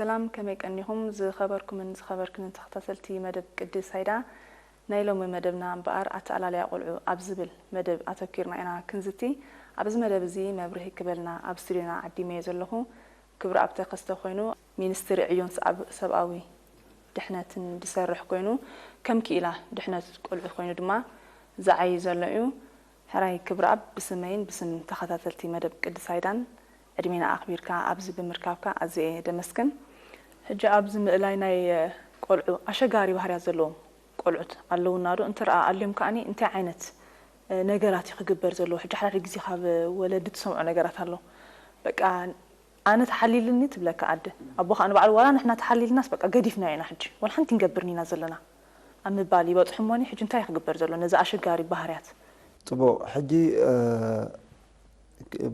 ሰላም፣ ከመይ ቀኒኹም ዝኸበርኩምን ዝኸበርክንን ተኸታተልቲ መደብ ቅዲ ሳይዳ? ናይ ሎሚ መደብና እምበኣር ኣተኣላልያ ቆልዑ ኣብ ዝብል መደብ ኣተኪርና ኢና ክንዝቲ። ኣብዚ መደብ እዚ መብርሂ ክበልና ኣብ ስቱድዮና ዓዲመዮ ዘለኹ ክብረኣብ ተኸስተ ኮይኑ፣ ሚኒስትሪ ዕዮን ሰብኣዊ ድሕነትን ዝሰርሕ ኮይኑ፣ ከም ክኢላ ድሕነት ቆልዑ ኮይኑ ድማ ዝዓይ ዘሎ እዩ። ሕራይ ክብረኣብ፣ ብስመይን ብስም ተኸታተልቲ መደብ ቅዲ ሳይዳን ዕድሜና ኣኽቢርካ ኣብዚ ብምርካብካ ኣዝየ ደመስግን። ሕጂ ኣብዚ ምእላይ ናይ ቆልዑ ኣሸጋሪ ባህርያት ዘለዎም ቆልዑት ኣለውና ዶ? እንተ ደኣ ኣልዮም ከኣኒ እንታይ ዓይነት ነገራት እዩ ክግበር ዘለዎ? ሕጂ ሓድሓደ ግዜ ካብ ወለዲ ትሰምዖ ነገራት ኣሎ። በቃ ኣነ ተሓሊልኒ ትብለካ ኣደ። ኣቦ ከኣ ንባዕሉ ዋላ ንሕና ተሓሊልናስ በቃ ገዲፍናዮ ኢና ሕጂ። ዋላ ሓንቲ ክንገብርን ኢና ዘለና ኣብ ምባል ይበጽሑ እሞኒ፣ ሕጂ እንታይ እዩ ክግበር ዘሎ ነዚ ኣሸጋሪ ባህርያት? ጽቡቕ። ሕጂ፣ እ፣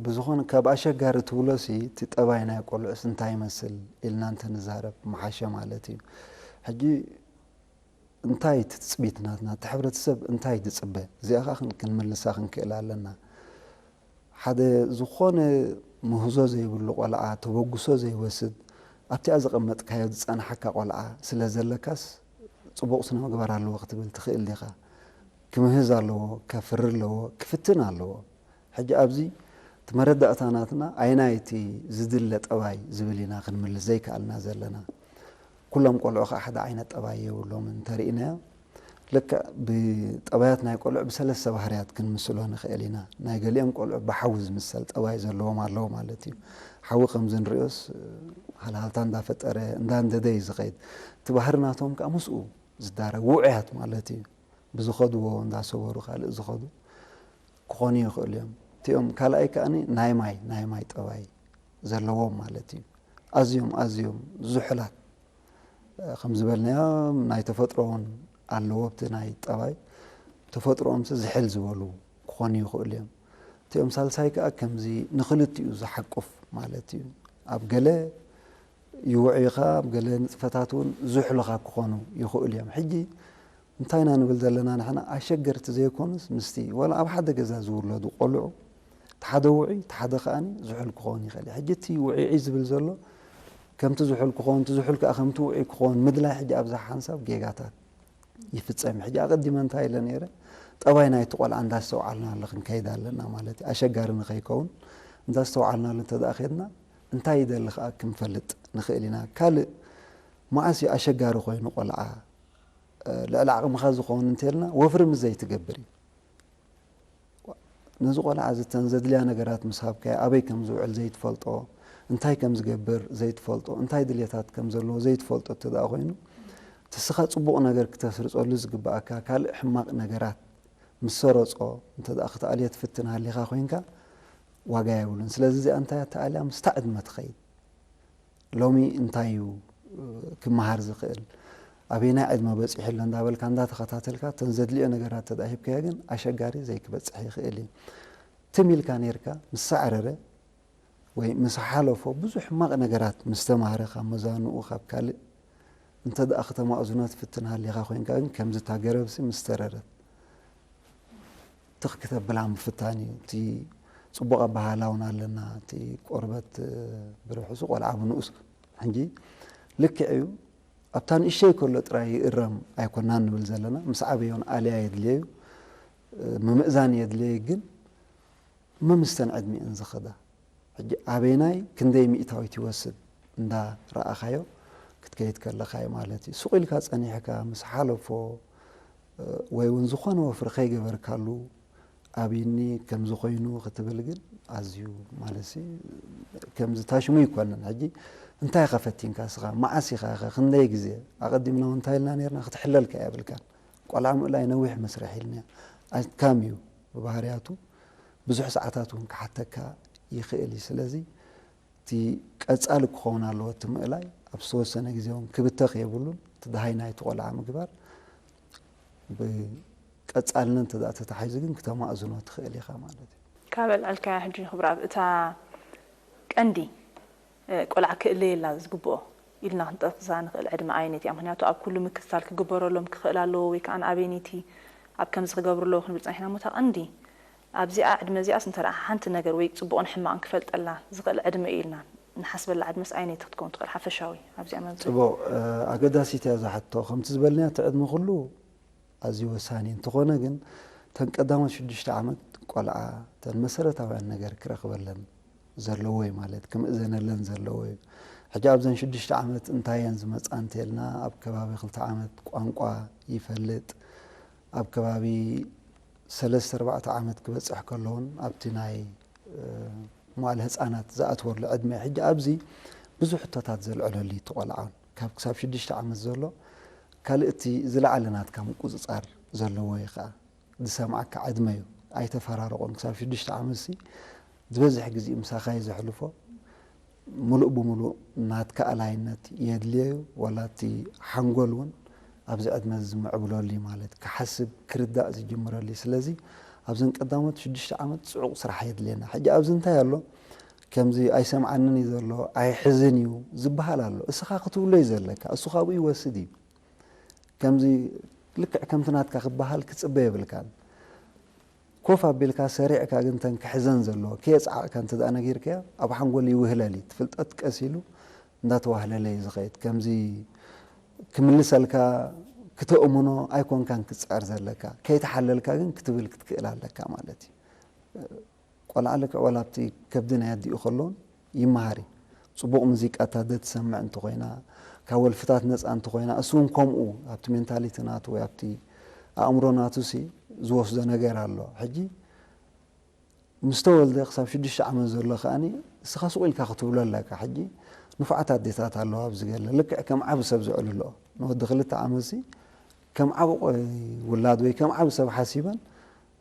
ብዝኾነ ካብ ኣሸጋሪ ትብሎሲ እቲ ጠባይ ናይ ቆልዑስ እንታይ ይመስል ኢልና እንተንዛረብ ምሓሸ ማለት እዩ። ሕጂ እንታይ እቲ ትጽቢት ናትና? እቲ ሕብረተሰብ እንታይ ትጽበ? እዚኣ ኸኣ ክን-፣ ክንምልሳ ክንክእል ኣለና። ሓደ ዝኾነ ምህዞ ዘይብሉ ቆልዓ፣ ተበግሶ ዘይወስድ፣ ኣብቲኣ ዘቐመጥካዮ ዝጸንሓካ ቆልዓ ስለ ዘለካስ ጽቡቕ ስነ ምግባር ኣለዎ ክትብል ትኽእል ዲኻ? ክምህዝ ኣለዎ፣ ከፍሪ ኣለዎ፣ ክፍትን ኣለዎ። ሕጂ ኣብዚ እቲ መረዳእታ ናትና ኣየናይ እቲ ዝድለ ጠባይ ዝብል ኢና ክንምልስ ዘይከኣልና ዘለና። ኩሎም ቆልዑ ኸዓ ሓደ ዓይነት ጠባይ የብሎምን። እንተርኢናዮ ልክዕ ብጠባያት ናይ ቆልዑ ብሰለስተ ባህርያት ክንምስሎ ንኽእል ኢና። ናይ ገሊኦም ቆልዑ ብሓዊ ዝምሰል ጠባይ ዘለዎም ኣለዉ ማለት እዩ። ሓዊ ከምዚ ንሪኦስ ሃልሃልታ እንዳፈጠረ እንዳንደደ እዩ ዝኸይድ። እቲ ባህሪ ናቶም ከዓ ምስኡ ዝዳረግ ውዑያት ማለት እዩ። ብዝኸድዎ እንዳሰበሩ ካልእ ዝኸዱ ክኾኑ ይኽእሉ እዮም። እቲኦም ካልኣይ ከኣኒ ናይ ማይ፣ ናይ ማይ ጠባይ ዘለዎም ማለት እዩ። ኣዝዮም፣ ኣዝዮም ዝሑላት፣ እ፣ ከም ዝበልናዮ ናይ ተፈጥሮ እውን ኣለዎ። ኣብቲ ናይ ጠባይ ተፈጥሮኦምሲ ዝሕል ዝበሉ ክኾኑ ይኽእሉ እዮም። እቲኦም ሳልሳይ ከኣ ከምዚ ንኽልቲኡ ዝሓቁፍ ማለት እዩ። ኣብ ገለ ይውዕዩኻ፣ ኣብ ገለ ንጥፈታት እውን ዝሕሉኻ ክኾኑ ይኽእሉ እዮም። ሕጂ እንታይ ኢና ንብል ዘለና ንሕና? ኣሸገርቲ ዘይኮኑስ ምስቲ ዋላ ኣብ ሓደ ገዛ ዝውለዱ ቆልዑ እቲ ሓደ ውዑይ፣ እቲ ሓደ ከኣኒ ዝሑል ክኸውን ይኽእል እዩ። ሕጂ እቲ ውዕይ ዝብል ዘሎ ከምቲ ዝሑል ክኸውን፣ እቲ ዝሑል ከኣ ከምቲ ውዑይ ክኸውን ምድላይ ሕጂ ኣብዛ ሓንሳብ ጌጋታት ይፍጸም። ሕጂ ኣቐዲመ እንታይ ኢለ ነይረ? ጠባይ ናይቲ ቆልዓ እንዳስተውዓልናሉ ክንከይድ ኣለና ማለት እዩ። ኣሸጋሪ ንኸይከውን እንዳስተውዓልናሉ እንተ ደኣ ኸድና እንታይ ይደሊ ከኣ ክንፈልጥ ንኽእል ኢና። ካልእ መዓስ እዩ ኣሸጋሪ ኮይኑ ቆልዓ? እ፣ ልዕሊ ዓቕምኻ ዝኸውን እንተልና ወፍሪ ምስ ዘይትገብር እዩ። ነዚ ቆልዓ እዚ እተን ዘድልያ ነገራት ምስ ሃብካዮ፣ ኣበይ ከም ዝውዕል ዘይትፈልጦ፣ እንታይ ከም ዝገብር ዘይትፈልጦ፣ እንታይ ድልየታት ከም ዘለዎ ዘይትፈልጦ እንተ ደኣ ኮይኑ፣ እቲ ንስኻ ጽቡቕ ነገር ክተስርጸሉ ዝግብኣካ ካልእ ሕማቕ ነገራት ምስ ሰረጾ እንተ ደኣ ክትኣልዮ ትፍትን ሃሊኻ ኮይንካ፣ ዋጋ የብሉን። ስለዚ እዚኣ እንታይ እያ እተኣልያ? ምስታ ዕድመ ትኸይድ። ሎሚ እንታይ እዩ ክመሃር ዝኽእል? ኣበየናይ ዕድመ በጺሑ ኣሎ እንዳበልካ እንዳተኸታተልካ እተን ዘድልዮ ነገራት ተዳሂብካዮ ግን ኣሸጋሪ ዘይክበጽሕ ይኽእል እዩ። ትም ኢልካ ኔርካ ምስ ሳዕረረ ወይ ምስ ሓለፎ ብዙሕ ሕማቕ ነገራት ምስ ተማሃረ ካብ መዛንኡ ካብ ካልእ እንተ ደኣ ክተማእዝኖ ትፍትን ሃሊኻ ኮይንካ ግን ከምዚ እታ ገረብሲ ምስ ተረረት ትኽ ክተብላ ምፍታን እዩ። እቲ ጽቡቕ ኣበሃህላ እውን ኣለና። እቲ ቆርበት፣ እ፣ ብርሑሱ ቆልዓ ብንኡስ። ሕጂ ልክዕ እዩ። ኣብታ ንእሸይ ከሎ ጥራይ ይእረም ኣይኮናን ንብል ዘለና። ምስ ዓበዮን ኣልያ የድልየዩ፣ እ፣ ምምእዛን የድልየዩ። ግን መምስተን ዕድሚእን ዝኸዳ። ሕጂ ኣበየናይ ክንደይ ሚእታዊት ይወስድ እንዳ ረኣኻዮ ክትከይድ ከለኻ እዩ ማለት እዩ። ሱቕ ኢልካ ጸኒሕካ ምስ ሓለፎ፣ እ፣ ወይ እውን ዝኾነ ወፍሪ ከይገበርካሉ ኣብይኒ ከምዚ ኮይኑ ክትብል ግን ኣዝዩ ማለትሲ ከምዚ ታሽሙ ይኮነን። ሕጂ እንታይ ኢኻ ፈቲንካ እስኻ? መዓስ ኢኻ ኢኻ? ክንደይ ግዜ? ኣቐዲምና እውን እንታይ ኢልና ነርና? ክትሕለልካ የብልካን። ቆልዓ ምእላይ ነዊሕ መስርሕ ኢልና ኣድካሚ እዩ ብባህርያቱ። ብዙሕ ሰዓታት እውን ክሓተካ ይኽእል እዩ። ስለዚ እቲ ቀጻሊ ክኸውን ኣለዎ። እቲ ምእላይ ኣብ ዝተወሰነ ግዜ እውን ክብተኽ የብሉን። እቲ ደሃይ ናይቲ ቆልዓ ምግባር ብቀጻልነት እንተ ደኣ ተታሒዙ ግን ክተማእዝኖ ትኽእል ኢኻ ማለት እዩ። ካብ ኣልዓልካያ ሕጂ ንኽብረኣብ እታ ቀንዲ፣ እ፣ ቆልዓ ክእለየላ ዝግብኦ ኢልና ክንጠቕሳ ንኽእል ዕድመ ኣየነይቲ እያ? ምኽንያቱ ኣብ ኩሉ ምክትታል ክግበረሎም ክኽእል ኣለዎ ወይ ከኣ ኣበየነይቲ ኣብ ከምዚ ክገብሩ ኣለዎ ክንብል ጸኒሕና እሞ እታ ቀንዲ ኣብዚኣ ዕድመ እዚኣስ እንተ ደኣ ሓንቲ ነገር ወይ ጽቡቕን ሕማቕን ክፈልጠላ ዝኽእል ዕድመ እዩ ኢልና ንሓስበላ ዕድመስ ኣይነይቲ ክትከውን ትኽእል ሓፈሻዊ ኣብዚኣ መምፅእ? ፅቡቕ። ኣገዳሲት እያ ዝሓቶ። ከምቲ ዝበልናዮ እቲ ዕድመ ኩሉ ኣዝዩ ወሳኒ እንተኾነ ግን፣ እተን ቀዳሞት ሽዱሽተ ዓመት ቆልዓ እተን መሰረታውያን ነገር ክረኽበለን ዘለዎ እዩ፣ ማለት ክምእዘነለን ዘለዎ እዩ። ሕጂ ኣብዘን ሽዱሽተ ዓመት እንታይ እየን ዝመፃ እንተልና፣ ኣብ ከባቢ ክልተ ዓመት ቋንቋ ይፈልጥ፣ ኣብ ከባቢ ሰለስተ ኣርባዕተ ዓመት ክበፅሕ ከሎውን ኣብቲ ናይ መዋዕለ ህፃናት ዝኣትወሉ ዕድመ። ሕጂ ኣብዚ ብዙሕ ሕቶታት ዘልዕለሉ እዩ። እቲ ቆልዓ እውን ካብ ክሳብ ሽዱሽተ ዓመት ዘሎ ካልእ እቲ ዝለዓለ ናትካ ምቁፅፃር ዘለዎ እዩ። ከዓ ዝሰምዓካ ዕድመ እዩ። ኣይተፈራረቆን። ክሳብ ሽዱሽተ ዓመት ሲ ዝበዝሕ ግዜ ምሳኻ እዩ ዘሕልፎ። ሙሉእ ብሙሉእ ናትካ ኣላይነት የድልዮ እዩ። ዋላ እቲ ሓንጎል እውን ኣብዚ ዕድመ እዚ ዝምዕብለሉ እዩ፣ ማለት ክሓስብ ክርዳእ ዝጅምረሉ እዩ። ስለዚ ኣብዘን ቀዳሞት ሽዱሽተ ዓመት ፅዑቕ ስራሕ የድልየና። ሕጂ ኣብዚ እንታይ ኣሎ፣ ከምዚ ኣይሰምዓንን እዩ ዘሎ፣ ኣይሕዝን እዩ ዝበሃል ኣሎ። እስኻ ክትብሎ እዩ ዘለካ፣ እሱ ካብኡ ይወስድ እዩ። ከምዚ ልክዕ ከምቲ ናትካ ክበሃል ክፅበ የብልካን። ኮፍ ኣቢልካ ሰሪዕካ ግን እተን ክሕዘን ዘለዎ ከየፅዓቕካ እንተ ደኣ ነጊርካዮ፣ ኣብ ሓንጎል ይውህለል እዩ። እቲ ፍልጠት ቀስ ኢሉ እንዳተዋህለለ እዩ ዝኸይድ። ከምዚ ክምልሰልካ ክተእምኖ ኣይኮንካን ክትፅዕር ዘለካ፣ ከይተሓለልካ ግን ክትብል ክትክእል ኣለካ ማለት እዩ። ቆልዓ ልክዕ ዋላ ኣብቲ ከብዲ ናይ ኣዲኡ ከሎን ይመሃር እዩ። ፅቡቕ ሙዚቃ እታ ደ ትሰምዕ እንተኾይና፣ ካብ ወልፍታት ነፃ እንተኾይና፣ እሱ እውን ከምኡ ኣብቲ ሜንታሊቲ ናቱ ወይ ኣብቲ ኣእምሮ ናቱ ሲ ዝወስዶ ነገር ኣሎ። ሕጂ ምስ ተወልደ ክሳብ ሽዱሽተ ዓመት ዘሎ ከኣኒ እስኻ ሱቕ ኢልካ ክትብሎ ኣለካ። ሕጂ ንፉዓት ኣዴታት ኣለዋ ኣብዚ ገለ ልክዕ ከም ዓቢ ሰብ ዘዕልሎ ንወዲ ክልተ ዓመት ሲ ከም ዓቢ ቆይ ውላድ ወይ ከም ዓቢ ሰብ ሓሲበን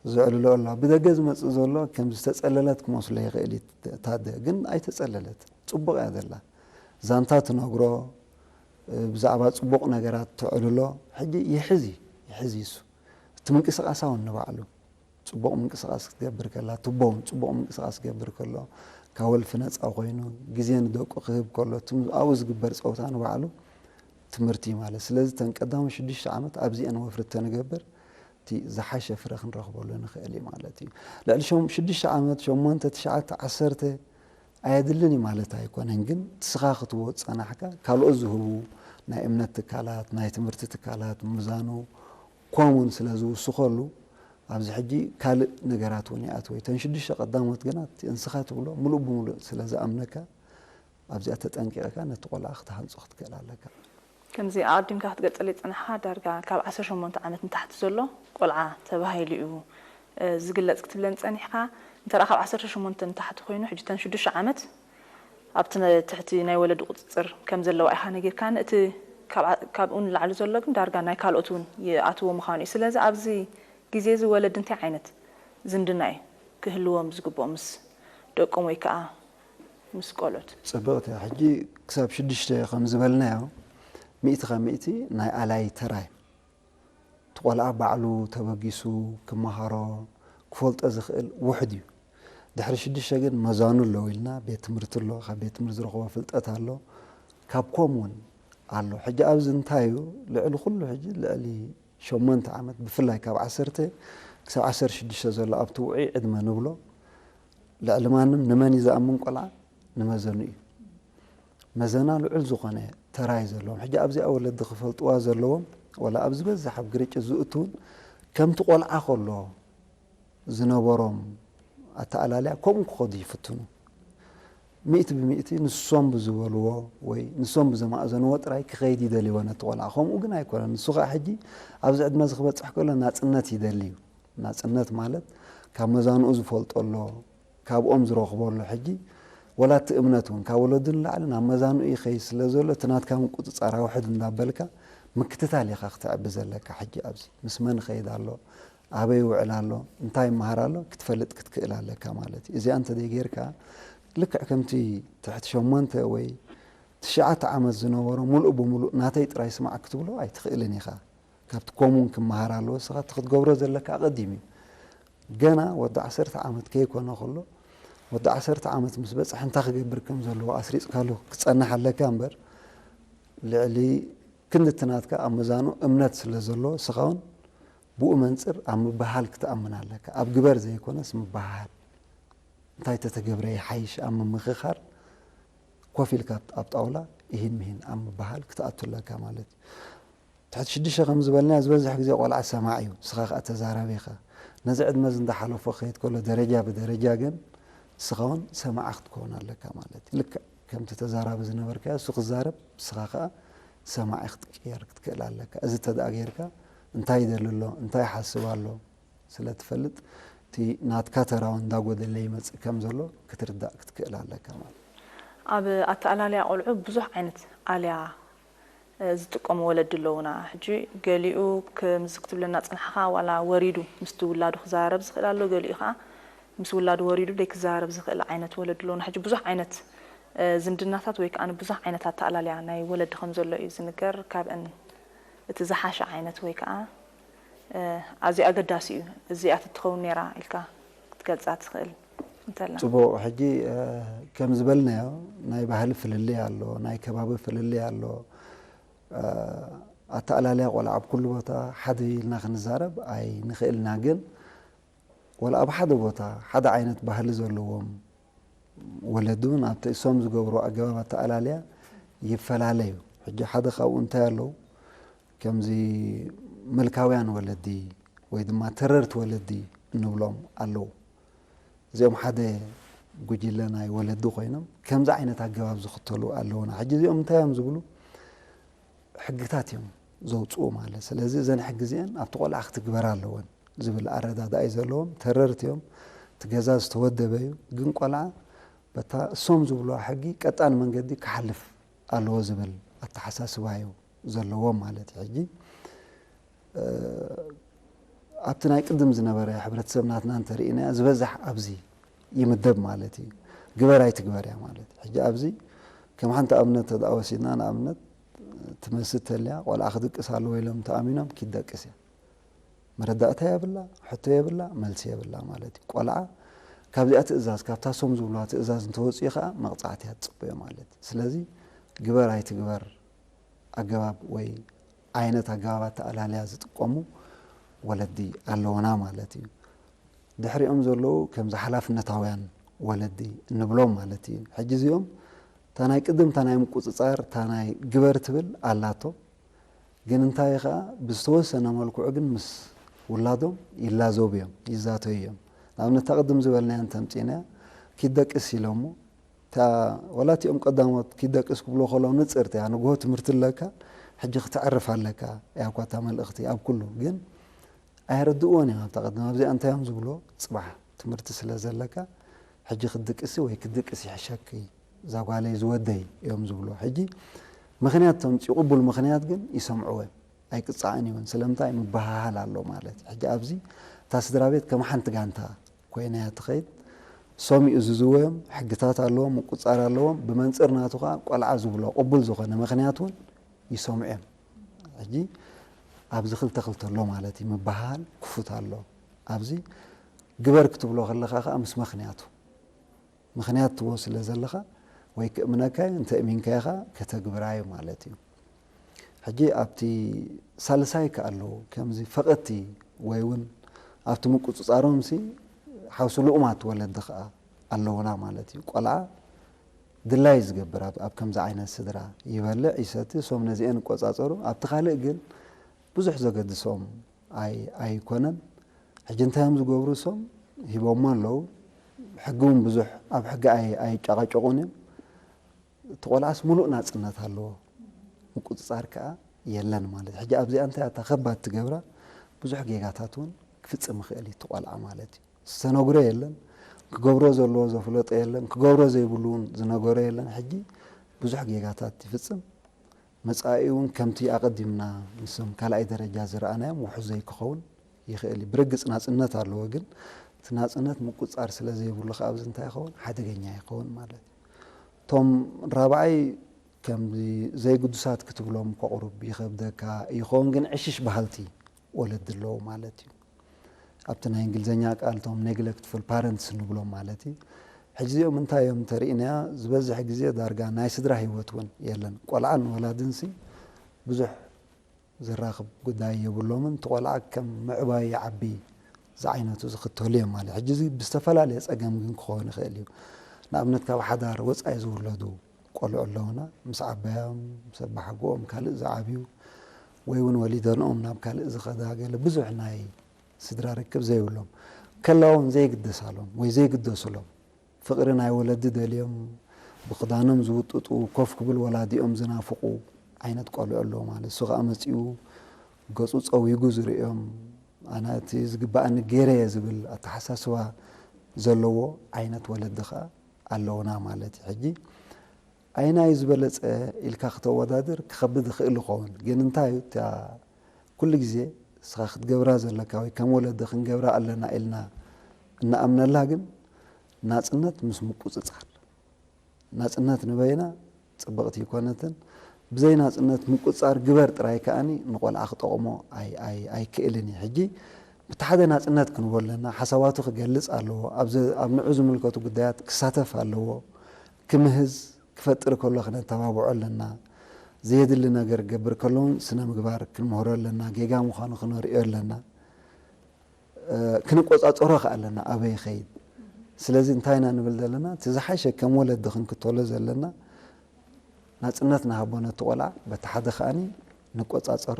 ዘዕልሎ ኣለዋ። ብደገ ዝመጽእ ዘሎ ከም ዝተጸለለት ክመስሎ ይኽእል እዩ። ታደ ግን ኣይተጸለለት፣ ጽቡቕ እያ ዘላ። ዛንታ ትነግሮ፣ ብዛዕባ ጽቡቕ ነገራት ተዕልሎ። ሕጂ ይሕዝ እዩ፣ ይሕዝ እዩ እሱ። እቲ ምንቅስቓሳ እውን ንባዕሉ ጽቡቕ ምንቅስቓስ ክትገብር ከላ፣ ትቦ እውን ጽቡቕ ምንቅስቓስ ክገብር ከሎ፣ ካብ ወልፊ ነጻ ኮይኑ፣ ግዜ ንደቁ ክህብ ከሎ፣ እቲ ኣብኡ ዝግበር ጸውታ ንባዕሉ ትምህርቲ እዩ ማለት። ስለዚ እተን ቀዳሞት ሽዱሽተ ዓመት ኣብዚአን ወፍሪ ተንገብር፣ እቲ ዝሓሸ ፍረ ክንረኽበሉ ንኽእል እዩ ማለት እዩ። ልዕሊ ሸም-፣ ሽዱሽተ ዓመት፣ ሸሞንተ፣ ትሽዓተ፣ ዓሰርተ ኣየድልን እዩ ማለት ኣይኮነን። ግን ንስኻ ክትህቦ ዝጸናሕካ፣ ካልኦት ዝህቡ ናይ እምነት ትካላት፣ ናይ ትምህርቲ ትካላት፣ ምዛኑ ኮሙን ስለ ዝውስኸሉ፣ ኣብዚ ሕጂ ካልእ ነገራት እውን ይኣትዎ። እተን ሽዱሽተ ቀዳሞት ግና እቲ ንስኻ ትብሎ ምሉእ ብምሉእ ስለ ዝኣምነካ፣ ኣብዚኣ ተጠንቂቕካ ነቲ ቆልዓ ክትሃንጾ ክትክእል ኣለካ። ከምዚ ኣቐዲምካ ክትገልጸለይ ዝጸናሕካ፣ ዳርጋ ካብ ዓሰርተ ሸሞንተ ዓመት ንታሕቲ ዘሎ ቆልዓ ተባሂሉ እዩ፣ እ፣ ዝግለጽ ክትብለኒ ጸኒሕካ። እንተ ደኣ ካብ ዓሰርተ ሸሞንተ ንታሕቲ ኮይኑ፣ ሕጂ እተን ሽዱሽተ ዓመት ኣብቲ ነ-፣ ትሕቲ ናይ ወለዲ ቁጽጽር ከም ዘለዋ ኢኻ ነጊርካኒ። እቲ ካብ ዓ-፣ ካብኡ ንላዕሊ ዘሎ ግን ዳርጋ ናይ ካልኦት እውን ይኣትዎ ምዃኑ እዩ። ስለዚ ኣብዚ ግዜ እዚ ወለዲ እንታይ ዓይነት ዝምድና እዩ ክህልዎም ዝግብኦ ምስ ደቆም ወይ ከኣ ምስ ቆልዑት? ጽብቕቲ እያ። ሕጂ ክሳብ ሽዱሽተ ከም ዝበልናዮ፣ ሚእቲ ካብ ሚእቲ ናይ ኣላይ ተራ እዩ። እቲ ቆልዓ ባዕሉ ተበጊሱ ክመሃሮ፣ ክፈልጦ ዝኽእል ውሑድ እዩ። ድሕሪ ሽዱሽተ ግን መዛኑ ኣለዉ ኢልና፣ ቤት ትምህርቲ ኣሎ፣ ካብ ቤት ትምህርቲ ዝረኽቦ ፍልጠት ኣሎ፣ ካብ ኮም እውን ኣሎ። ሕጂ ኣብዚ እንታይ እዩ? ልዕሊ ኩሉ ሕጂ ልዕሊ ሸሞንተ ዓመት፣ ብፍላይ ካብ ዓሰርተ ክሳብ ዓሰርተ ሽዱሽተ ዘሎ ኣብቲ ውዑይ ዕድመ ንብሎ፣ ልዕሊ ማንም ንመን እዩ ዝኣምን ቆልዓ? ንመዘኑ እዩ። መዘና ልዑል ዝኾነ ተራ እዩ ዘለዎም። ሕጂ ኣብዚኣ ወለዲ ክፈልጥዋ ዘለዎም፣ ዋላ ኣብ ዝበዝሕ ኣብ ግርጭት ዝእትውን ከምቲ ቆልዓ ከሎ ዝነበሮም ኣተኣላልያ ከምኡ ክኸዱ ይፍትኑ። ሚእቲ ብሚእቲ ንሶም ብዝበልዎ ወይ ንሶም ብዘማእዘንዎ ጥራይ ክኸይድ ይደልይዎ ነቲ ቆልዓ። ከምኡ ግን ኣይኮነን። ንሱ ኸኣ ሕጂ ኣብዚ ዕድመ እዚ ክበጽሕ ከሎ ናጽነት ይደሊ እዩ። ናጽነት ማለት ካብ መዛንኡ ዝፈልጦ ኣሎ፣ ካብኦም ዝረኽቦ ኣሎ። ሕጂ ወላ እቲ እምነት እውን ካብ ወለዱ ንላዕሊ ናብ መዛንኡ ይኸይድ ስለ ዘሎ፣ እቲ ናትካ ምቁጽጻር ኣውሕድ እንዳበልካ ምክትታል ኢኻ ክትዕቢ ዘለካ። ሕጂ ኣብዚ ምስ መን ይኸይድ ኣሎ፣ ኣበይ ይውዕል ኣሎ፣ እንታይ ይመሃር ኣሎ ክትፈልጥ ክትክእል ኣለካ ማለት እዩ። እዚኣ እንተዘይጌርካ፣ ልክዕ ከምቲ ትሕቲ ሸሞንተ ወይ ትሽዓተ ዓመት ዝነበሮ፣ ሙሉእ ብሙሉእ ናተይ ጥራይ ስማዕ ክትብሎ ኣይትኽእልን ኢኻ። ካብቲ ኮሙን ክመሃር ኣለዎ። ንስኻ እቲ ክትገብሮ ዘለካ ኣቐዲም እዩ። ገና ወዲ ዓሰርተ ዓመት ከይኮነ ከሎ፣ ወዲ ዓሰርተ ዓመት ምስ በጽሐ እንታይ ክገብር ከም ዘለዎ ኣስሪጽካሉ ክጸንሕ ኣለካ እምበር፣ ልዕሊ ክንዲ እቲ ናትካ ኣብ መዛኑ እምነት ስለ ዘሎ፣ ንስኻ እውን ብኡ መንጽር ኣብ ምብህሃል ክትኣምን ኣለካ። ኣብ ግበር ዘይኮነስ ምብህሃል። እንታይ ተተገብረ ይሓይሽ ኣብ ምምኽኻር ኮፍ ኢልካ ኣብ ጣውላ ኢሂን ምሂን ኣብ ምብሃል ክትኣቱ ኣለካ ማለት እዩ። ትሕቲ ሽዱሽተ ከም ዝበልና ዝበዝሕ ግዜ ቆልዓ ሰማዕ እዩ፣ ንስኻ ከኣ ተዛራቢ ኢኻ። ነዚ ዕድመ እዚ እንዳሓለፎ ክኸይድ ከሎ ደረጃ ብደረጃ ግን ንስኻ እውን ሰማዒ ክትከውን ኣለካ ማለት እዩ። ልክዕ ከምቲ ተዛራቢ ዝነበርካዮ እሱ ክዛረብ ንስኻ ከኣ ሰማዒ ክትቅየር ክትክእል ኣለካ። እዚ ተደኣ ጌርካ እንታይ ይደሊ ኣሎ፣ እንታይ ይሓስብ ኣሎ ስለ ትፈልጥ እቲ ናትካ ተራ እውን እንዳጎደለ ይመጽእ ከም ዘሎ ክትርዳእ ክትክእል ኣለካ ማለት እዩ። ኣብ ኣተኣላልያ ቆልዑ ብዙሕ ዓይነት ኣልያ ዝጥቀሙ ወለዲ ኣለዉና። ሕጂ ገሊኡ ከምዚ ክትብለና ጽናሕኻ ዋላ ወሪዱ ምስቲ ውላዱ ክዛረብ ዝኽእል ኣሎ፣ ገሊኡ ከዓ ምስ ውላዱ ወሪዱ ዘይክዛረብ ዝኽእል ዓይነት ወለዲ ኣለዉና። ሕጂ ብዙሕ ዓይነት ዝምድናታት ወይ ከዓ ብዙሕ ዓይነት ኣተኣላልያ ናይ ወለዲ ከም ዘሎ እዩ ዝንገር። ካብአን እቲ ዝሓሸ ዓይነት ወይ ከዓ ኣዝዩ ኣገዳሲ እዩ፣ እዚኣ ትትኸውን ነይራ ኢልካ ክትገልጻ ትኽእል እንተላ? ጽቡቕ። ሕጂ ከም ዝበልናዮ ናይ ባህሊ ፍልልይ ኣሎ፣ ናይ ከባቢ ፍልልይ ኣሎ። ኣተኣላልያ ቆልዓ ኣብ ኩሉ ቦታ ሓደ ኢልና ክንዛረብ ኣይንኽእልና፣ ግን ወላ ኣብ ሓደ ቦታ ሓደ ዓይነት ባህሊ ዘለዎም ወለዲ እውን ኣብቲ እሶም ዝገብሩ ኣገባብ ኣተኣላልያ ይፈላለዩ። ሕጂ ሓደ ካብኡ እንታይ ኣለዉ፣ ከምዚ ምልካውያን ወለዲ ወይ ድማ ተረርቲ ወለዲ እንብሎም ኣለዉ። እዚኦም ሓደ ጉጅለ ናይ ወለዲ ኮይኖም ከምዚ ዓይነት ኣገባብ ዝኽተሉ ኣለዉና። ሕጂ እዚኦም እንታይ እዮም ዝብሉ? ሕግታት እዮም ዘውፅኡ ማለት። ስለዚ እዘን ሕጊ እዚአን ኣብቲ ቆልዓ ክትግበራ ኣለወን ዝብል ኣረዳድኣ እዩ ዘለዎም። ተረርቲ እዮም። እቲ ገዛ ዝተወደበ እዩ፣ ግን ቆልዓ በታ እሶም ዝብልዋ ሕጊ ቀጣን መንገዲ ክሓልፍ ኣለዎ ዝብል ኣተሓሳስባ እዩ ዘለዎም ማለት እዩ። ሕጂ ኣብቲ ናይ ቅድም ዝነበረ ሕብረተሰብ ናትና እንተርኢናያ ዝበዝሕ ኣብዚ ይምደብ ማለት እዩ። ግበር ኣይትግበር እያ ማለት እዩ። ሕጂ ኣብዚ ከም ሓንቲ ኣብነት ተደኣ ወሲድና፣ ንኣብነት ትመስል ተልያ ቆልዓ ክድቅስ ኣለዎ ኢሎም ተኣሚኖም ኪደቅስ እያ። መረዳእታ የብላ፣ ሕቶ የብላ፣ መልሲ የብላ ማለት እዩ። ቆልዓ ካብዚኣ ትእዛዝ፣ ካብታ ሶም ዝብልዋ ትእዛዝ እንተወፅኡ ከዓ መቕፃዕቲ እያ ትፅበዮ ማለት እዩ። ስለዚ ግበር ኣይትግበር ኣገባብ ወይ ዓይነት ኣገባብ ኣተኣላልያ ዝጥቀሙ ወለዲ ኣለውና ማለት እዩ። ድሕሪኦም ዘለዉ ከምዚ ሓላፍነታውያን ወለዲ እንብሎም ማለት እዩ። ሕጂ እዚኦም እታ ናይ ቅድም እታ ናይ ምቁፅፃር እታ ናይ ግበር ትብል ኣላቶ፣ ግን እንታይ ከኣ ብዝተወሰነ መልክዑ ግን ምስ ውላዶም ይላዘቡ እዮም፣ ይዛተዩ እዮም። ንኣብነት እታ ቅድም ዝበልናያ እንተምፂእናያ ኪደቅስ ኢሎሞ እታ ወላ እቲኦም ቀዳሞት ኪደቅስ ክብሎ ከሎ ንፅርቲ እያ፣ ንግሆ ትምህርቲ ኣለካ፣ ሕጂ ክተዕርፍ ኣለካ እያ እኳ እታ መልእኽቲ ኣብ ኩሉ። ግን ኣየረድእዎን እዮም ኣብታ ቅድም ኣብዚኣ እንታይ እዮም ዝብሎ፣ ፅባሕ ትምህርቲ ስለ ዘለካ ሕጂ ክትድቅሲ ወይ ክትድቅስ ይሕሸኪ እዛ ጓለይ ዝወደይ እዮም ዝብሎ። ሕጂ ምኽንያት ተምፅኡ ቅቡል ምኽንያት ግን ይሰምዕዎ እዮም። ኣይቅፃዕን ይውን ስለምንታይ ምበሃሃል ኣሎ ማለት እዩ። ሕጂ ኣብዚ እታ ስድራ ቤት ከም ሓንቲ ጋንታ ኮይና እያ ትኸይድ። ሰሚኡ ዝዝወዮም ሕግታት ኣለዎም፣ ምቁፃር ኣለዎም። ብመንፅር ናቱ ከዓ ቆልዓ ዝብሎ ቅቡል ዝኾነ ምኽንያት እውን ይሰምዑ እዮም። ሕጂ ኣብዚ ክልተ ክልተ ኣሎ ማለት እዩ። ምበሃሃል ክፉት ኣሎ። ኣብዚ ግበር ክትብሎ ከለኻ ከዓ ምስ ምኽንያቱ ምኽንያት ትቦ ስለ ዘለኻ ወይ ክእምነካ እዩ፣ እንተ እሚንካዮ ከዓ ከተግብራ እዩ ማለት እዩ። ሕጂ ኣብቲ ሳልሳይ ከ ኣለዉ ከምዚ ፈቐቲ ወይ እውን ኣብቲ ምቁፅፃሮም ሲ ሓውሲ ልኡማት ወለዲ ከዓ ኣለውና ማለት እዩ። ቆልዓ ድላይ ዝገብር ኣብ ኣብ ከምዚ ዓይነት ስድራ ይበልዕ ይሰቲ፣ እሶም ነዚአን ይቆፃፀሩ። ኣብቲ ካልእ ግን ብዙሕ ዘገድሶም ኣይ ኣይኮነን። ሕጂ እንታይ እዮም ዝገብሩ እሶም ሂቦሞ ኣለዉ። ሕጊ እውን ብዙሕ ኣብ ሕጊ ኣይ ኣይጨቃጨቁን እዮም። እቲ ቆልዓስ ሙሉእ ናፅነት ኣለዎ፣ ምቁፅፃር ከዓ የለን ማለት እዩ። ሕጂ ኣብዚኣ እንታይ ኣታ ከባድ ትገብራ ብዙሕ ጌጋታት እውን ክፍፅም ይኽእል እዩ እቲ ቆልዓ ማለት እዩ። ዝተነግሮ የለን፣ ክገብሮ ዘለዎ ዘፍለጦ የለን፣ ክገብሮ ዘይብሉ እውን ዝነገሮ የለን። ሕጂ ብዙሕ ጌጋታት ይፍፅም። መጻኢ እውን ከምቲ ኣቐዲምና ንሶም ካልኣይ ደረጃ ዝረኣናዮም ውሑስ ዘይክኸውን ይኽእል እዩ። ብርግጽ ናጽነት ኣለዎ፣ ግን እቲ ናጽነት ምቁጽጻር ስለ ዘይብሉ ከኣ ኣብዚ እንታይ ይኸውን? ሓደገኛ ይኸውን ማለት እዩ። እቶም ራብዓይ ከምዚ ዘይግዱሳት ክትብሎም እኳ ቁሩብ ይኸብደካ ይኸውን፣ ግን ዕሽሽ በሃልቲ ወለዲ ኣለዉ ማለት እዩ። ኣብቲ ናይ እንግሊዝኛ ቃል እቶም neglectful parents ንብሎም ማለት እዩ። ሕጂ እዚኦም እንታይ እዮም እንተርኢናያ ዝበዝሕ ግዜ ዳርጋ ናይ ስድራ ህይወት እውን የለን። ቆልዓን ወላድንሲ ብዙሕ ዘራኽብ ጉዳይ የብሎምን። እቲ ቆልዓ ከም ምዕባይ ይዓቢ ዝዓይነቱ ዝኽተሉ እዮም ማለት። ሕጂ እዚ ብዝተፈላለየ ጸገም ግን ክኸውን ይኽእል እዩ። ንኣብነት ካብ ሓዳር ወጻኢ ዝውለዱ ቆልዑ ኣለውና፣ ምስ ዓበያም፣ ምስ ኣባሓጎኦም፣ ካልእ ዝዓብዩ፣ ወይ እውን ወሊደንኦም ናብ ካልእ ዝኸዳ፣ ገለ ብዙሕ ናይ ስድራ ርክብ ዘይብሎም፣ ከላውን ዘይግደሳሎም ወይ ዘይግደሱሎም፣ ፍቕሪ ናይ ወለዲ ደልዮም፣ ብኽዳኖም ዝውጥጡ፣ ኮፍ ክብል ወላዲኦም ዝናፍቑ ዓይነት ቆልዑ ኣለዉ ማለት። እሱ ኸኣ መጺኡ ገጹ ጸዊጉ ዝርእዮም፣ ኣነ እቲ ዝግባኣኒ ገይረ እየ ዝብል ኣተሓሳስባ ዘለዎ ዓይነት ወለዲ ኸኣ ኣለውና ማለት እዩ። ሕጂ ኣየናይ ዝበለጸ ኢልካ ክተወዳድር ክኸብድ ይኽእል ይኸውን። ግን እንታይ እዩ፣ እታ ኩሉ ግዜ ንስኻ ክትገብራ ዘለካ ወይ ከም ወለዲ ክንገብራ ኣለና ኢልና እንኣምነላ ግን ናጽነት ምስ ምቁጽጻር። ናጽነት ንበይና ጽብቕቲ ኣይኮነትን። ብዘይ ናጽነት ምቁጽጻር ግበር ጥራይ ከኣኒ ንቆልዓ ክጠቕሞ ኣይ-፣ ኣይ-፣ ኣይክእልን እዩ። ሕጂ ብቲ ሓደ ናጽነት ክንቦ ኣለና፣ ሓሳባቱ ክገልጽ ኣለዎ፣ ኣብ ዘ-፣ ኣብ ንዑ ዝምልከቱ ጉዳያት ክሳተፍ ኣለዎ፣ ክምህዝ፣ ክፈጥር ከሎ ክነተባብዖ ኣለና። ዘየድሊ ነገር ክገብር ከሎ እውን ስነ ምግባር ክንምህሮ ኣለና። ጌጋ ምዃኑ ክነርእዮ ኣለና። እ፣ ክንቆጻጸሮ ከኣ ኣለና ኣበይ ይኸይድ። ስለዚ እንታይ ኢና ንብል ዘለና? እቲ ዝሓሸ ከም ወለዲ ክንክተሎ ዘለና ናጽነት ንሃቦ ነቲ ቆልዓ፣ በቲ ሓደ ከኣኒ ንቆጻጸሮ፣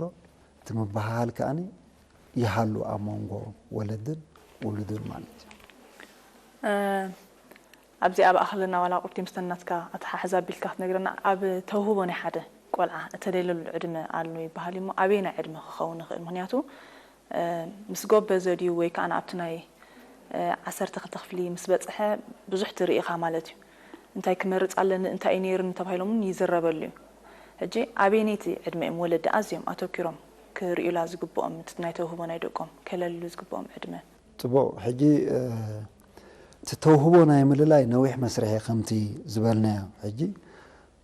እቲ ምብህሃል ከኣኒ ይሃሉ ኣብ መንጎ ወለድን ውሉድን ማለት እዩ። እ፣ ኣብዚኣ ብኣኽልና ዋላ ቁርቲ ምስተን ናትካ ኣተሓሕዛ ኣቢልካ ክትነግረና፣ ኣብ ተውህቦ ናይ ሓደ ቆልዓ እተደልየሉ ዕድመ ኣሎ ይበሃል እሞ ኣበየናይ ዕድመ ክኸውን ይኽእል? ምኽንያቱ እ፣ ምስ ጎበዘ ድዩ ወይ ከኣ ኣብቲ ናይ እ፣ ዓሰርተ ክልተ ክፍሊ ምስ በጽሐ ብዙሕ ትርኢ ኢኻ ማለት እዩ። እንታይ ክመርጽ ኣለኒ እንታይ እዩ ነይሩኒ ተባሂሎም እውን ይዝረበሉ እዩ። ሕጂ ኣበየነይቲ ዕድመ እዮም ወለዲ ኣዝዮም ኣተኪሮም ክርእዩላ ዝግብኦም እቲ ናይ ተውህቦ ናይ ደቆም ከለልሉ ዝግብኦም ዕድመ? ጽቡቕ። ሕጂ እቲ ተውህቦ ናይ ምልላይ ነዊሕ መስርሕ እዩ ከምቲ ዝበልናዮ። ሕጂ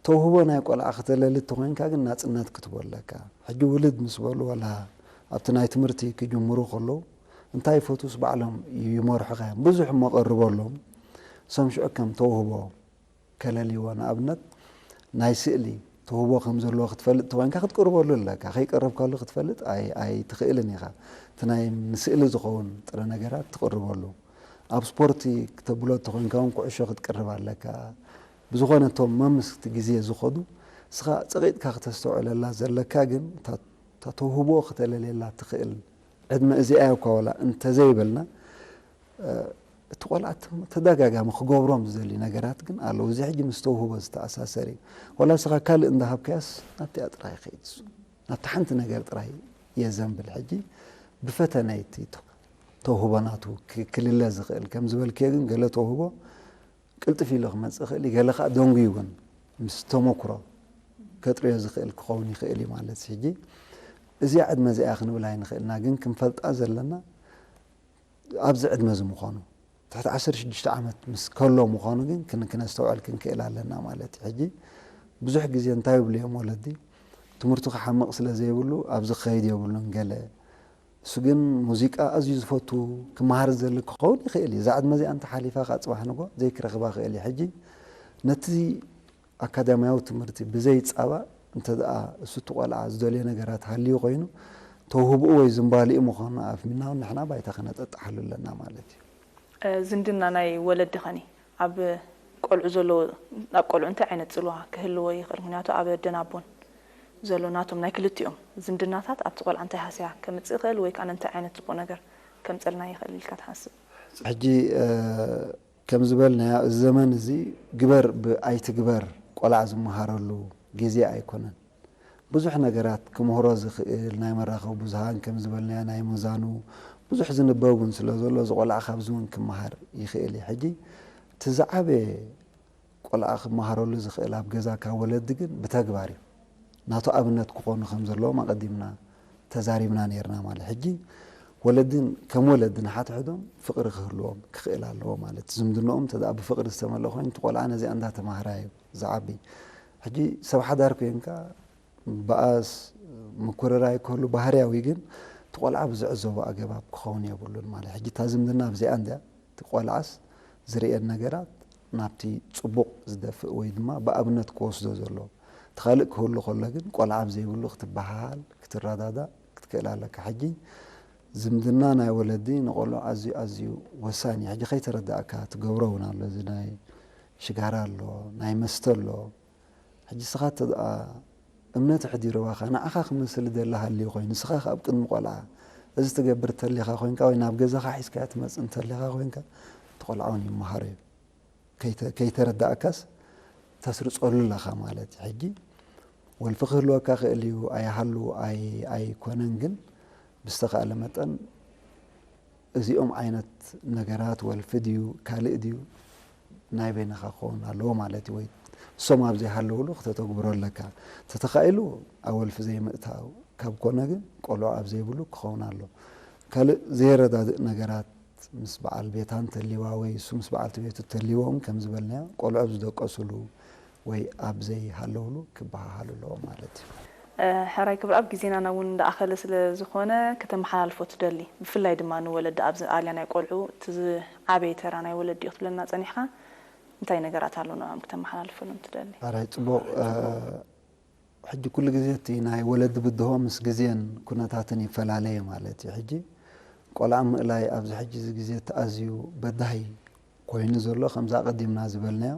ተውህቦ ናይ ቆልዓ ክተለሊ እንተኾይንካ ግን ናጽነት ክትቦ ኣለካ። ሕጂ ውልድ ምስ በሉ ዋላ ኣብቲ ናይ ትምህርቲ ክጅምሩ ከለዉ እንታይ ይፈትዉስ ባዕሎም ይመርሑኻ እዮም። ብዙሕ እሞ ቀርበሎም፣ እሶም ሽዑ ከም ተውህቦ ከለልይዎ። ንኣብነት ናይ ስእሊ ተውህቦ ከም ዘለዎ ክትፈልጥ እንተኾይንካ ክትቅርበሉ ኣለካ። ከይቀረብካሉ ክትፈልጥ ኣይ-፣ ኣይትኽእልን ኢኻ። እቲ ናይ ንስእሊ ዝኸውን ጥረ ነገራት ትቕርበሉ። ኣብ ስፖርቲ ክተብሎ እንተኾይንካ እውን ኩዕሾ ክትቅርብ ኣለካ። ብዝኾነ እቶም መምስቲ ግዜ ዝኸዱ ንስኻ ጸቒጥካ ክተስተውዕለላ ዘለካ ግን እታ፣ እታ ተውህቦ ክተለልየላ ትኽእል ዕድመ እዚኣ እያ እኳ ዋላ እንተዘይበልና እቲ ቆልዓ ተደጋጋሚ ክገብሮም ዝደሊ ነገራት ግን ኣለዉ። እዚ ሕጂ ምስ ተውህቦ ዝተኣሳሰር እዩ። ዋላ ንስኻ ካልእ እንዳሃብካያስ ናብቲኣ ጥራይ ይኸይድ እሱ። ናብቲ ሓንቲ ነገር ጥራይ የዘንብል። ሕጂ ብፈተነ እቲ ተውህቦ ናቱ ክልለ ዝኽእል ከም ዝበልክዮ ግን ገለ ተውህቦ ቅልጥፍ ኢሉ ክመጽእ ይኽእል እዩ። ገለ ከኣ ደንጉዩ ግን ምስ ተመኩሮ ከጥርዮ ዝኽእል ክኸውን ይኽእል እዩ ማለት እዩ። ሕጂ እዚኣ ዕድመ እዚኣ ክንብል ኣይንኽእልና፣ ግን ክንፈልጣ ዘለና ኣብዚ ዕድመ እዚ ምዃኑ፣ ትሕቲ ዓሰርተ ሽዱሽተ ዓመት ምስ ከሎ ምዃኑ ግን ክን-፣ ክነስተውዕል ክንክእል ኣለና ማለት እዩ። ሕጂ ብዙሕ ግዜ እንታይ ይብሉ እዮም ወለዲ፣ ትምህርቱ ክሓምቕ ስለ ዘይብሉ ኣብዚ ክኸይድ የብሉን ገለ። እሱ ግን ሙዚቃ ኣዝዩ ዝፈቱ፣ ክመሃር ዝደሊ ክኸውን ይኽእል እዩ። እዛ ዕድመ እዚኣ እንተሓሊፋ ከኣ ጽባሕ ንጎ ዘይክረኽባ ክእል እዩ። ሕጂ ነቲ ኣካዳምያዊ ትምህርቲ ብዘይ ጻባ እንተ ደኣ እሱ እቲ ቆልዓ ዝደልዮ ነገራት ሃልዩ ኮይኑ ተውህብኡ ወይ ዝንባሊኡ ምዃኑ ኣፍሚና እውን ንሕና ባይታ ከነጠጥሓሉ ኣለና ማለት እዩ። እ፣ ዝምድና ናይ ወለዲ ኸኒ ኣብ ቆልዑ ዘለዎ፣ ኣብ ቆልዑ እንታይ ዓይነት ጽልዋ ክህልዎ ይኽእል? ምኽንያቱ ኣብ ኣደን ኣቦን ዘሎ ናቶም ናይ ክልቲኦም ዝምድናታት ኣብቲ ቆልዓ እንታይ ሃስያ ከምጽእ ይኽእል ወይ ከኣ እንታይ ዓይነት ጽቡቕ ነገር ከምጸልና ይኽእል ኢልካ ትሓስብ? ሕጂ እ፣ ከም ዝበልናዮ፣ እዚ ዘመን እዚ ግበር ብ-፣ ኣይትግበር ቆልዓ ዝመሃረሉ ግዜ ኣይኮነን። ብዙሕ ነገራት ክምህሮ ዝኽእል ናይ መራኸቢ ብዙሃን ከም ዝበልናዮ ናይ ምዛኑ ብዙሕ ዝንበብ እውን ስለ ዘሎ፣ እዚ ቆልዓ ካብዚ እውን ክመሃር ይኽእል እዩ። ሕጂ እቲ ዝዓበየ ቆልዓ ክመሃረሉ ዝኽእል ኣብ ገዛ ካብ ወለዲ ግን ብተግባር እዩ። ናቱ ኣብነት ክኾኑ ከም ዘለዎም ኣቐዲምና ተዛሪብና ነይርና ማለት። ሕጂ ወለድን ከም ወለድን ሓድሕዶም ፍቕሪ ክህልዎም ክኽእል ኣለዎ ማለት። ዝምድንኦም እንተ ደኣ ብፍቕሪ ዝተመልአ ኮይኑ፣ እቲ ቆልዓ ነዚኣ እንዳተማህራ እዩ ዝዓቢ። ሕጂ ሰብ ሓዳር ኮይንካ ብኣስ ምኩርራይ ክህሉ ባህርያዊ፣ ግን እቲ ቆልዓ ብዝዕዘቦ ኣገባብ ክኸውን የብሉን ማለት። ሕጂ እታ ዝምድና ኣብዚኣ እንድያ እቲ ቆልዓስ ዝርእየን ነገራት ናብቲ ጽቡቕ ዝደፍእ ወይ ድማ ብኣብነት ክወስዶ ዘለዎ። እቲ ካልእ ክህሉ ከሎ ግን ቆልዓ ኣብ ዘይብሉ ክትበሃሃል፣ ክትረዳዳእ ክትክእል ኣለካ። ሕጂ ዝምድና ናይ ወለዲ ንቆልዑ ኣዝዩ፣ ኣዝዩ ወሳኒ እዩ። ሕጂ ከይተረዳእካ ትገብሮ እውን ኣሎ። እዚ ናይ ሽጋራ ኣሎ፣ ናይ መስተ ኣሎ። ሕጂ ንስኻ እንተ ደኣ እምነት ኣሕዲርዋኻ፣ ንዓኻ ክመስል ዝደሊ ሃልዩ ኮይኑ፣ ንስኻ ኣብ ቅድሚ ቆልዓ እዚ ትገብር እንተሊኻ ኮይንካ፣ ወይ ናብ ገዛኻ ሒዝካዮ ትመጽእ እንተሊኻ ኮይንካ፣ እቲ ቆልዓ እውን ይመሃሮ እዩ። ከይተ-፣ ከይተረዳእካስ ተስርጸሉ ኣለኻ ማለት እዩ። ሕጂ ወልፊ ክህልወካ ክእል እዩ፣ ኣይሃሉ ኣይ-፣ ኣይኮነን፣ ግን ብዝተኻእለ መጠን እዚኦም ዓይነት ነገራት ወልፊ ድዩ ካልእ ድዩ ናይ በይንኻ ክኸውን ኣለዎ ማለት እዩ። ወይ እሶም ኣብ ዘይሃለውሉ ክተተግብሮ ኣለካ። ተተኻኢሉ ኣብ ወልፊ ዘይምእታው፣ ካብ ኮነ ግን ቆልዑ ኣብ ዘይብሉ ክኸውን ኣሎ። ካልእ ዘየረዳድእ ነገራት ምስ በዓል ቤታ እንተልይዋ ወይ እሱ ምስ በዓልቲ ቤቱ እንተልይዎም፣ ከም ዝበልናዮ፣ ቆልዑ ኣብ ዝደቀሱሉ ወይ ኣብ ዘይሃለውሉ ክበሃሃሉ ኣለዎ ማለት እዩ። ሕራይ ክብርኣብ፣ ግዜና እውን እንዳኣኸለ ስለ ዝኾነ፣ ከተመሓላልፎ ትደሊ፣ ብፍላይ ድማ ንወለዲ ኣብዚ ኣልያ ናይ ቆልዑ እቲ ዝዓበየ ተራ ናይ ወለዲ እዩ ክትብለና ጸኒሕካ፣ እንታይ ነገራት ኣሎ ንዕኦም ክተመሓላልፈሎም ትደሊ? ሕራይ፣ ጽቡቕ። ሕጂ ኩሉ ግዜ እቲ ናይ ወለዲ ብድሆ ምስ ግዜን ኩነታትን ይፈላለ እዩ ማለት እዩ። ሕጂ ቆልዓ ምእላይ ኣብዚ ሕጂ እዚ ግዜ እቲ ኣዝዩ በዳሂ ኮይኑ ዘሎ፣ ከምዚ ኣቐዲምና ዝበልናዮ፣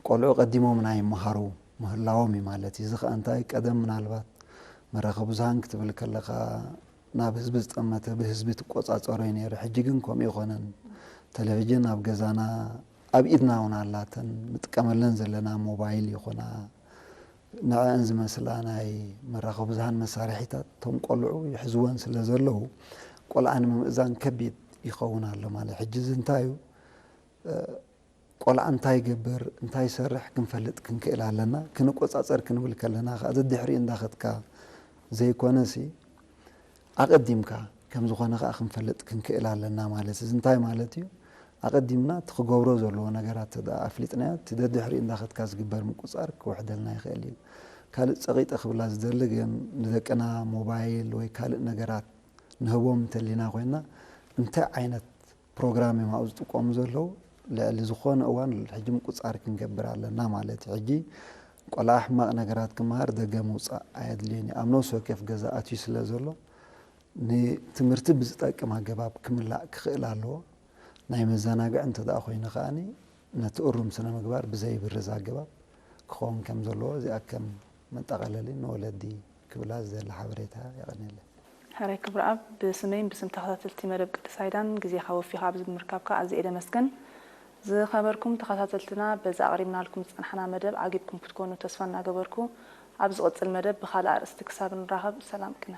ቆልዑ ቀዲሞም ናይ ይመሃሩ ምህላዎም እዩ ማለት እዩ። እዚ ኸኣ እንታይ፣ ቀደም ምናልባት መራኸቢ ብዙሃን ክትብል ከለኻ፣ ናብ ህዝቢ ዝጠመተ ብህዝቢ ትቆጻጸሮ እዩ ነይሩ። ሕጂ ግን ከምኡ ይኾነን። ቴሌቪዥን ኣብ ገዛና፣ ኣብ ኢድና እውን ኣላተን፣ ንጥቀመለን ዘለና ሞባይል ይኹና፣ ንዐን ዝመስላ ናይ መራኸቢ ብዙሃን መሳርሒታት እቶም ቆልዑ ይሕዝወን ስለ ዘለዉ፣ ቆልዓ ንምምእዛን ከቢድ ይኸውን ኣሎ ማለት። ሕጂ እዚ እንታይ እዩ? እ፣ ቆልዓ እንታይ ይገብር፣ እንታይ ይሰርሕ ክንፈልጥ ክንክእል ኣለና። ክንቆጻጸር ክንብል ከለና ከኣ፣ ደድሕሪኡ እንዳኸድካ ዘይኮነሲ፣ ኣቐዲምካ ከም ዝኾነ ከኣ ክንፈልጥ ክንክእል ኣለና ማለት እዩ። እዚ እንታይ ማለት እዩ? ኣቐዲምና እቲ ክገብሮ ዘለዎ ነገራት እንተ ደኣ ኣፍሊጥናዮ፣ እቲ ደድሕሪኡ እንዳኸድካ ዝግበር ምቁጻር ክውሕደልና ይኽእል እዩ። ካልእ ጸቒጠ ክብላ ዝደሊ ግን፣ ንደቅና ሞባይል ወይ ካልእ ነገራት ንህቦም እንተሊና ኮይንና፣ እንታይ ዓይነት ፕሮግራም እዮም ኣብኡ ዝጥቀሙ ዘለዉ፣ ልዕሊ ዝኾነ እዋን ሕጂ ምቁጻር ክንገብር ኣለና ማለት እዩ። ሕጂ ቆልዓ ሕማቕ ነገራት ክመሃር ደገ ምውጻእ ኣየድልዮን እዩ። ኣብ ነፍሲ ወከፍ ገዛ ኣትዩ ስለ ዘሎ፣ ንትምህርቲ ብዝጠቅም ኣገባብ ክምላእ ክኽእል ኣለዎ። ናይ መዘናግዒ እንተ ደኣ ኮይኑ ከኣ፣ ነቲ እሩም ስነ ምግባር ብዘይብርዝ ኣገባብ ክኸውን ከም ዘለዎ፣ እዚኣ ከም መጠቓለሊ ንወለዲ ክብላ ዝደሊ ሓበሬታ። የቐንየለይ። ሕራይ ክብርኣብ፣ ብስመይን ብስም ተኸታተልቲ መደብ ቅድስ ሃይዳን ግዜኻ ወፊኻ ኣብዚ ብምርካብካ ኣዝየ እየ ደመስግን። ዝኸበርኩም ተኸታተልትና፣ በዚ ኣቕሪብናልኩም ዝጸናሕና መደብ ዓጊብኩም ክትኮኑ ተስፋ እናገበርኩ፣ ኣብ ዝቕጽል መደብ ብኻልእ ኣርእስቲ ክሳብ ንራኸብ፣ ሰላም ቅነ።